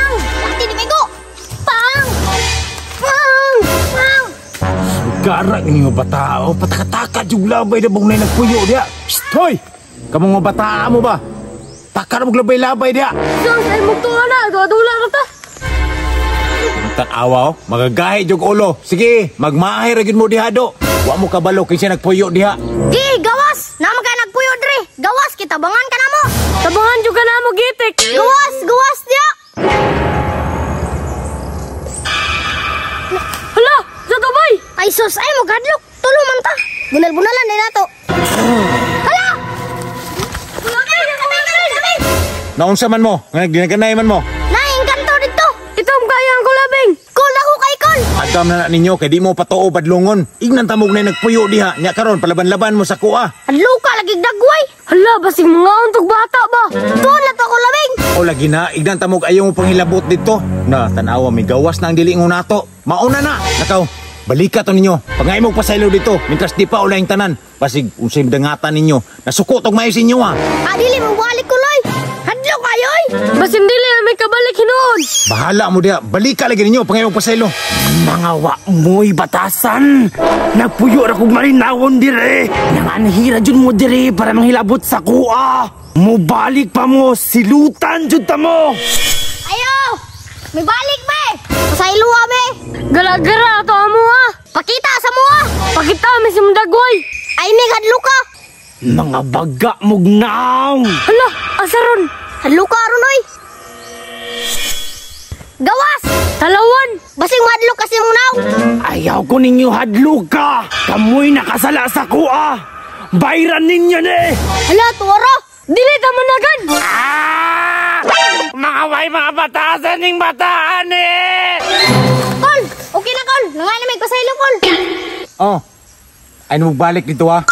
Pang! Dati di migo! Pang! Pang! Pang! Gara ninyo bata, oh, patakataka jug labay na bung nagpuyo diha. Shh, hoy! Kamong mga bata mo ba? Taka na mong labay-labay diha. Sus, ay mugtunga na. Dula na ta. Tan-awa, oh, magagahi jug ulo. Sige, magmahay ra gyud mo diha do. Wa mo kabalo kinsa nagpuyo diha. Gi, gawas! Naman ka nagpuyo dre! Gawas, kitabangan ka na mo! Tabangan juga na mo gitik. Gawas! Gawas diya! Hala, sa tubay. Ay sus, ay mo gadlok! Tulo man ta! Bunal-bunalan din nato! Hala! Naunsa man mo? Nga nagdinaganay man mo? Naingkanto dito! Itom kaya ang kulabing. Kol ako kay Kol! Agam na na ninyo kay di mo patuo badlongon. Ignan tamog na nagpuyo diha. Nya karon palaban-laban mo sa kuha. Hadlo ka lagi dagway! Hala, basig mga untog bata ba? Tuon na to ako labing! O lagi na, ignan tamog ayaw mo panghilabot dito. Na tanawa may gawas na ang dili ngo nato. Mauna na. Nakaw, balika to ninyo. Pangay mo pasaylo dito, mintras di pa ulay ang tanan. Basig unsay dangatan ninyo. Nasuko tog maayo sa inyo ha. Ah, dili mo balik ko loy! Hadlo kayo oy! Basin dili na may kabalik hinuon. Bahala mo diha. Balika lagi ninyo pangay mo pasaylo. Mga wa mo'y batasan. Nagpuyo ra kog malinawon dire. Nanganhira jud mo dire para manghilabot sa kuha. Mubalik pa mo, silutan jud ta mo. Ayo! May balik be! Pasaylo be! Galagara to amo ha. Pakita sa mua! Pakita mi si mundagway. Ay may hadlo ka! Mga baga mugnaw. Hala, asaron. Hadlo ka aron oy! Gawas! Talawan. Basing madlo kasi mong naw! Ayaw ko ninyo hadlo ka. Kamoy nakasala sa kuha. Bayran ninyo ni. Hala, tuwara! Dili ta managan. Ah! Mga way mga batasan ning bataan eh. Kol! Okay na, Kol! Nangay na may pasaylo, Kol! Oh. Ay mo balik dito ha.